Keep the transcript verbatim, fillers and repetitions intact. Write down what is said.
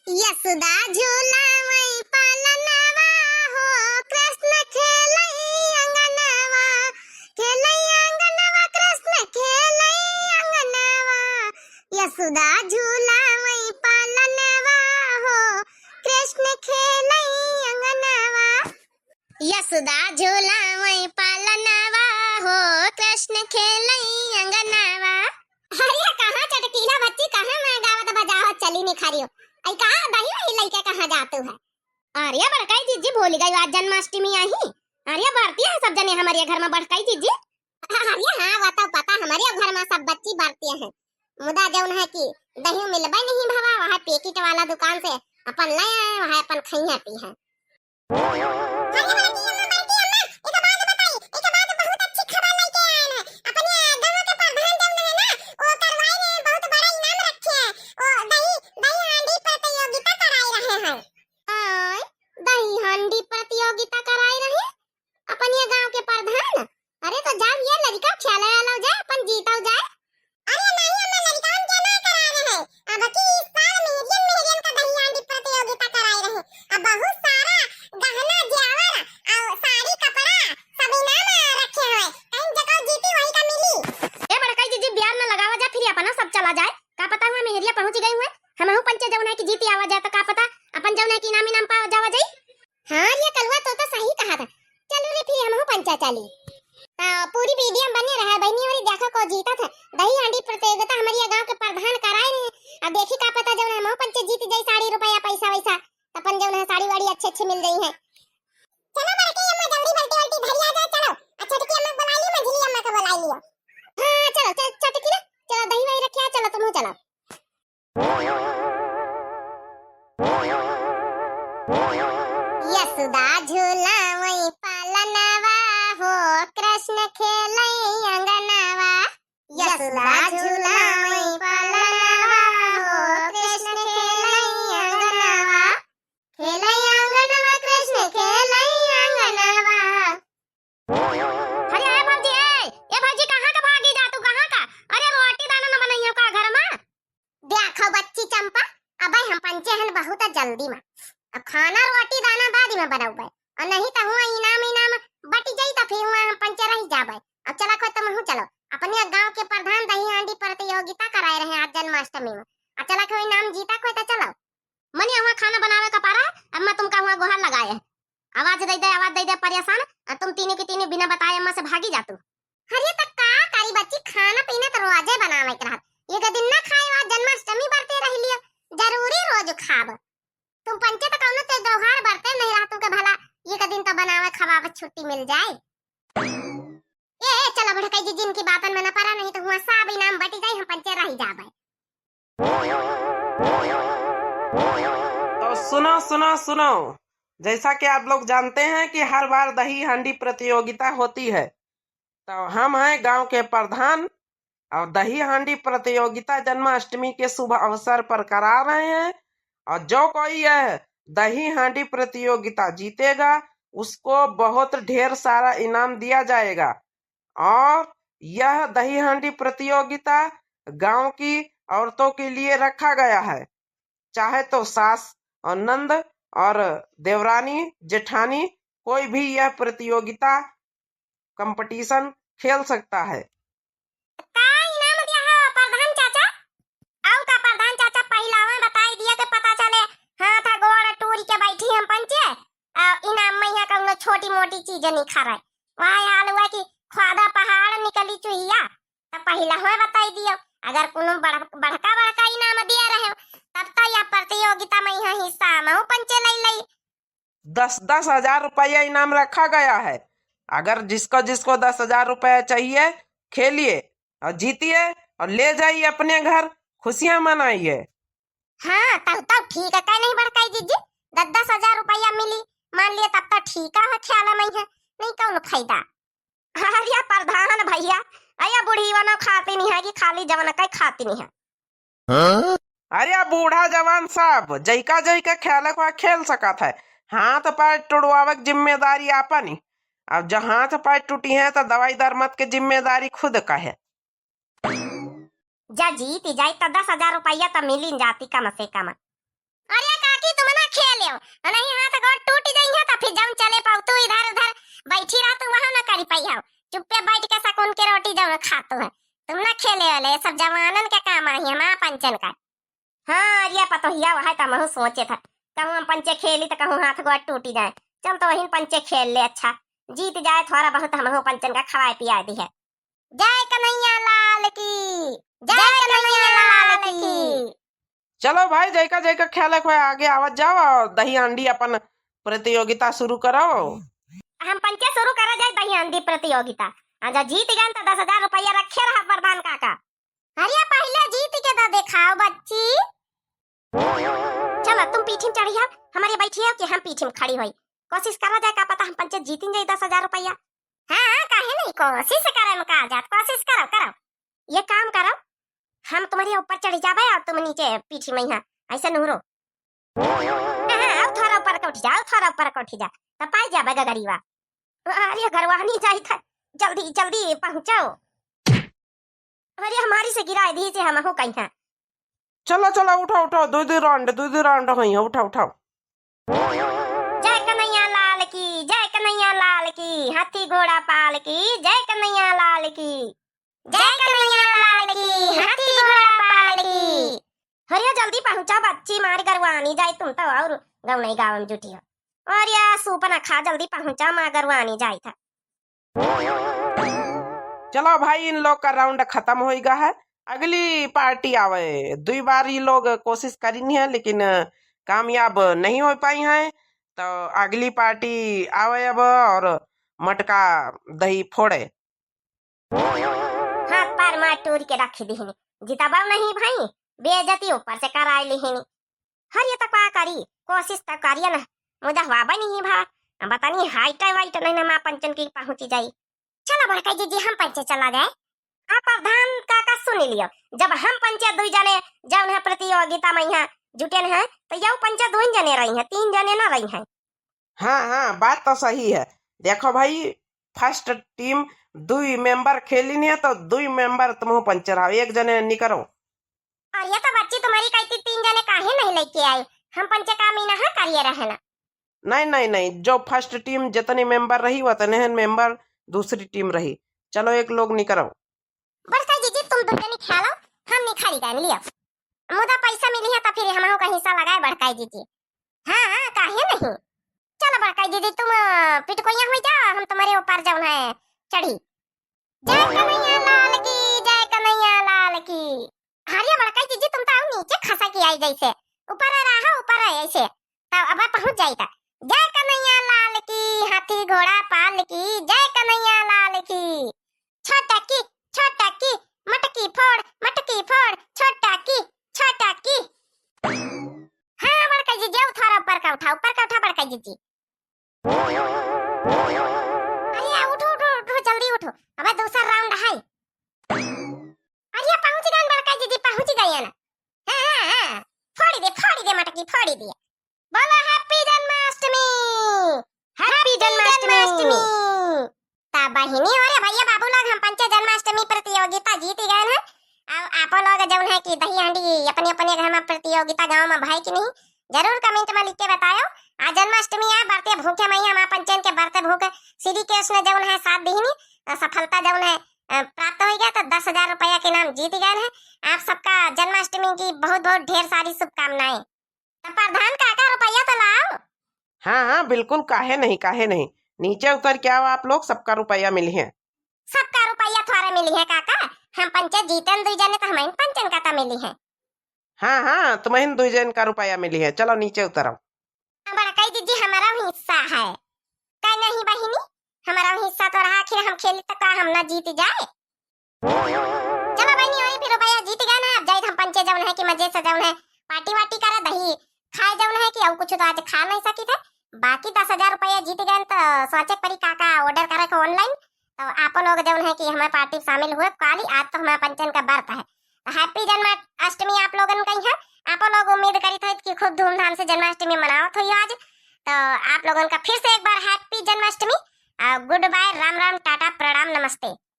यशोदा झूलावै पालनवा हो, कृष्ण खेलै अंगनवा, खेलै अंगनवा कृष्ण खेलै अंगनवा। यशोदा झूलावै पालनवा हो, कृष्ण खेलै अंगनवा। यशोदा झूलावै पालनवा हो, कृष्ण खेलै अंगनवा। अरे कहाँ चटकीला बच्ची, कहाँ मैं गावत बजावत चली निखारियो? आई कहाँ दही वही लइके कहाँ जातू है? अरे बड़काई जीजी भूली गई, आज जन्माष्टमी आई। अरे बरती है सब जने हमरे घर में बड़काई जीजी। अरे हाँ, वो तो पता, हमरे घर में सब बच्ची बरती है। मुदा जौन है कि दही मिलबे नहीं भवा, वह पैकेट वाला दुकान से अपन ले आए, वह अपन खइया पी है। अरे बड़की अम्मा, बड़की अम्मा, एक बात बताई, एक बात बहुत अच्छी खबर लेके आए हैं। अपने गाँव के प्रधान जौन है ना, वो करवाए ने बहुत बड़ा इनाम रखे हैं। वो दही, दही हांडी प्रतियोगिता कराए रहे हैं। आय, दही हांडी प्रतियोगिता कराए रहे? अपन ये गाँव के प्रधान? अरे तो जाओ ये लड़का खेले वाला जाए, अपन जीता जाए। अरे नहीं अम्मा, लड़कान के ना करा रहे। अब की इस साल मेहरियन, मेहरियन का दही हांडी प्रतियोगिता कराए रहे। अब बहुत सारा गहना, जेवर और साड़ी, कपड़ा सब इनाम रखे हुए। कहीं जगह जीती वही का मिली। ए बड़काई जीजी, बियार न लगावा जा, फिर अपना सब चला जाए। का पता हुआ मेहरिया पहुँच गई हुए, हमहू पंचे जौन है कि जीती आवा जाए तो का पता अपन जौन है कि इनाम, इनाम पा जावा जाई। हाँ रे कलुआ, तो, तो सही कहा था। चलो रे फिर हमहू पंचे चली। हाँ, पूरी वीडियो में बने रहा बहनी, और देखो को जीता था। दही हांडी प्रतियोगिता हमरे गाँव के प्रधान कराए रहे। अब देखी का पता जौन हमहू पंचे जीत जाई साड़ी रुपया पैसा वैसा, तो अपन जौन है साड़ी वाड़ी अच्छे अच्छे मिल जाई है। चलो बड़की अम्मा जल्दी बाल्टी वाल्टी धरी आ जाए, चलो। अच्छा छोटकी अम्मा को बुला लियो, मंझली अम्मा को बुला लियो। हाँ चलो, चल, चटकी ना, चलो दही वही रखे, चलो तुम चलो। यशोदा झूलावै पालनवा हो, कृष्ण खेलै अंगनवा। यशोदा झूलावै पालनवा हो, कृष्ण खेलै अंगनवा। खेलै अंगनवा कृष्ण खेलै अंगनवा। अरे, ए भौजी, ए, ए भौजी, कहाँ का भागी जा तू, कहाँ का? अरे, रोटी दाना न बनइहो का घर मा? देखो बच्ची चंपा, अबे हम पंचे हन बहुत जल्दी मा। अब खाना रोटी दाना बाद मा बनउबे। और नहीं तो हुआ इनाम, इनाम बटी जाई तो फिर हुआ हम पंचे रही जाबे। अब चला कोई तुमहू चलो। अपने गाँव के प्रधान दही हांडी प्रतियोगिता कराए रहे आज जन्माष्टमी मा। अब चला कोई इनाम जीता कोई तो चलो। मने हुआ खाना बनावे का पारा, अब मैं तुमका हुआ गोहार लगाए। आवाज दे दे, आवाज दे दे परेशान, आ तुम तीनों की तीनों बिना बताए अम्मा से भागी जा तू। अरे त का करी बच्ची, खाना पीना त रोजे बनावे के रहत। एक दिन ना खाए, आज जन्माष्टमी बरते रह लियो, जरूरी रोज खाब। तुम पंचे त कौनो ते त्योहार बरते नहीं रहा, तुमके भला एक दिन तो बनावे खवावे छुट्टी मिल जाए। ए, ए, चलो बड़काई जी, जिनकी बातन में न परा, नहीं तो हुआ सब इनाम बटी जाए, हम पंचे रह जाबे। तो सुनो, सुनो, सुनो, जैसा कि आप लोग जानते हैं कि हर बार दही हांडी प्रतियोगिता होती है, तो हम हैं गांव के प्रधान और दही हांडी प्रतियोगिता जन्माष्टमी के शुभ अवसर पर करा रहे हैं। और जो कोई यह दही हांडी प्रतियोगिता जीतेगा, उसको बहुत ढेर सारा इनाम दिया जाएगा। और यह दही हांडी प्रतियोगिता गांव की औरतों के लिए रखा गया है। चाहे तो सास और नंद और देवरानी, जेठानी, कोई भी यह प्रतियोगिता, competition खेल सकता है। का इनाम दिया है प्रधान चाचा? आउ का प्रधान चाचा, पहिलावे बताई दिया के पता चले, हाथ गोड़ टूरी के बैठी हम पंचे, आ इनाम में यहाँ कौनो छोटी मोटी चीज नहीं खा रहे। वह हाल हुआ कि ख्वादा पहाड़ निकली चुहिया, तब पहिला हुआ बताई दियो। अगर कोनो बड़-, बड़का बड़का इनाम दिया रहे, तब तो यह प्रतियोगिता में यहाँ हिस्सा हमहू पंचे लई लई। दस दस हजार रुपया इनाम रखा गया है। अगर जिसको जिसको दस हजार रुपया चाहिए, खेलिए और जीतिए और ले जाइए अपने घर, खुशियां मनाइए। हाँ, तब, तब ठीक है, कहे नहीं बड़काई जीजी, दस दस हजार रुपया मिली, मान लिए तब तो ठीक है, ख्याल में है, नहीं कौन फायदा। अरे प्रधान भैया, अरे बुढ़ी वनो खाती नहीं है कि खाली जवन कई खाती नहीं है। अरे बूढ़ा जवान सब जइका जइका खेलक वह खेल सकत है, हाथ पैर टुड़वावक जिम्मेदारी आपन ही। अब जो हाथ पैर टूटी है तो दवाई दरमत के जिम्मेदारी खुद का है। जा जीत जाई तो दस हजार रुपया तो मिल ही जाती कम से कम। अरे नहीं हाथ गोड़ टूट जाई है तो फिर जौन चले पाऊ तू इधर उधर बैठी रह तू वहाँ ना करी पाई हो। चुप्पे बैठ के सकून के रोटी जौन खातू है। तुम ना खेले वाले, ये सब जवानन के काम आई है, हमार पंचन का। हाँ, अरे पतोहिया, वह तो महू सोचे था, कहूँ हम पंचे खेली तो कहूँ हाथ गोड़ टूटी जाए। चल तो वहीं पंचे खेल ले, अच्छा जीत जाए थोड़ा बहुत, हमहू पंचन का खवाए पिया दी है। जय कन्हैया लाल की, जय कन्हैया लाल की। चलो भाई, जैका जैका खेले के होए आगे आवत जाओ और दही हांडी अपन प्रतियोगिता शुरू करो। हम पंचे शुरू करा जाए दही हांडी प्रतियोगिता। आ, जो जीत गए तो दस हजार रुपया रखे रहा प्रधान काका। अरे पहले जीत के तो दिखाओ बच्ची। चलो तुम पीठी में चढ़ी आओ, हमारे बैठी आओ कि हम पीठी में खड़ी होई। कोशिश करा जाए, का पता हम पंचे जीतिन जाई दस हजार रुपया। हाँ, हाँ, काहे नहीं, कोशिश करे में का जात, कोशिश करो, करो। ये काम करो, हम तुम्हारे ऊपर चढ़ी जाबे और तुम नीचे पीठी में यहाँ ऐसे नुहरो। हाँ, हाँ, आओ थोड़ा ऊपर का उठ जा, आओ थोड़ा ऊपर का उठ जा, तब पाई जाबे गगरीवा। अरे गरवानी जाई था, जल्दी, जल्दी पहुँचाओ। अरे हमारी से गिराए दी से हम हो कहीं हैं। चलो, चलो, उठाओ, उठाओ, दो, दो round, दो, दो round होई है, उठाओ, उठाओ। जय कन्हैया लाल की, जय कन्हैया लाल की, हाथी घोड़ा पाल की, जय कन्हैया लाल की, जय कन्हैया लाल की, हाथी घोड़ा पाल की। अरे जल्दी पहुँचा बच्ची, मारी गरवानी जाई तुम तो और गौनई गावन जुटी हो। अरे सूप ना खा, जल्दी पहुँचा, माँ गरवानी जाई था। चलो भाई, इन लोग का round खत्म होइगा है। अगली party आवे। दुई बार ये लोग कोशिश करिन है, लेकिन कामयाब नहीं हो पाई हैं। तो अगली party आवे अब और मटका दही फोड़े। हाथ पैर मार टूर के रख दिहिन, जितबा नहीं भाई, बेइज्जती ऊपर से कराए लिहिन। हर ये तो का करी, कोशिश तो करिए ना, मुदा हुआ बनी ही भा, अब बतानी हाइट वाइट नहीं ना माँ पंचन की पहुँची जाई। चलो बड़का जीजी, हम पंचे चला जाए। आप प्रधान काका सुन लियो, जब हम पंचे दुई जने जौन है प्रतियोगिता में यहाँ जुटेन है, तो यौ पंचे दुई जने रही हैं, तीन जने ना रही हैं। हाँ, हाँ, बात तो सही है। देखो भाई, first team दुई member खेली नहीं है, तो दुई member तुम पंचे रहो, एक जने निकरो। और ये तो बच्ची तुम्हारी कहती तीन जने काहे नहीं लेके आई? हम पंचे काम ही ना करिए रहे ना। नहीं, नहीं, नहीं, जो first team जितनी member रही, उतने हैं member दूसरी team रही। चलो, एक लोग निकरो। बड़का जीजी, तुम दो जनी खेलो, हम निखारी गए लियो। मुदा पैसा मिली है तो फिर हमहू का हिस्सा लगाए बड़का जीजी। हाँ, हाँ, काहे नहीं। चलो बड़का जीजी, तुम, अ, पिटकोइया हुई जाओ, हम तुम्हारे ऊपर जौन है चढ़ी। जय कन्हैया लाल की, जय कन्हैया लाल की। अरे बड़का जीजी, तुम तो आओ नीचे खसा के आई जैसे, ऊपर रहा, ऊपर है ऐसे। तब अब पहुँच जाई था। जय कन्हैया लाल की, हाथी घोड़ा पाल की, जय कन्हैया लाल की। छोटा की, छोटा की, मटकी फोड़, मटकी फोड़, छोटा की, छोटा की। हाँ बड़का जीजी, उठा, ऊपर का उठा, ऊपर का उठा बड़का जीजी। अरे उठो, उठो, उठो, जल्दी उठो, अबे दूसरा round है। अरे पहुँच गए बड़का जीजी, पहुँच गए ना। हाँ, हाँ, हाँ, फोड़ी दे, फोड़ी दे मटकी, फोड़ी दे। बोलो happy जन्माष्टमी, happy जन्माष्टमी। ता बहिनी हो रे भैया बाबू लोग, हम पंचे जन्माष्टमी प्रतियोगिता जीत गए हैं। अब आपो लोग जौन है कि दही हांडी अपने अपने घर में प्रतियोगिता गाँव में भाई की नहीं, जरूर comment में लिख के बतायो। आज जन्माष्टमी है, बरते भूखे मैया माँ पंचन के बरते भूखे श्री कृष्ण जौन है साथ दीहिनी, तो सफलता जौन है, अ, प्राप्त हो गया, तो दस हजार रुपया के इनाम जीत गए हैं। आप सबका जन्माष्टमी की बहुत बहुत ढेर सारी शुभकामनाएं। तो प्रधान काका रुपया तो लाओ। हाँ, हाँ, बिल्कुल, काहे नहीं, काहे नहीं। नीचे उतर के आओ आप लोग, सबका रुपया मिली है। सबका रुपया थोड़ा मिली है काका, हम पंचे जीतन दुई जने तो हमारे पंचन का तो मिली है। हाँ, हाँ, तुम्हें दुई जन का रुपया मिली है, चलो नीचे उतरो। अब बड़काई जीजी हमारा हिस्सा है, का नहीं बहिनी? हमारा हिस्सा तो रहा, आखिर हम खेली तो का हम ना जीत जाए? चलो बहिनी, वही फिर रुपया जीत गए ना, अब जाए हम पंचे जौन है कि मजे से जौन है party वार्टी करे, दही खाए जौन है कि और कुछ तो आज खा नहीं सकी थे, बाकी दस हजार रुपया जीत गए तो सोचे परी का का order करे के online, तो आप लोग जौन है कि हमारे party में शामिल हुए काली, आज तो हमारे पंचन का बरत है। तो happy जन्माष्टमी आप लोगन का ही है, आप लोग उम्मीद करी थे कि खूब धूमधाम से जन्माष्टमी मनावत हुई आज, तो आप लोगन का फिर से एक बार happy जन्माष्टमी, आ, good bye, राम राम, टाटा, प्रणाम, नमस्ते।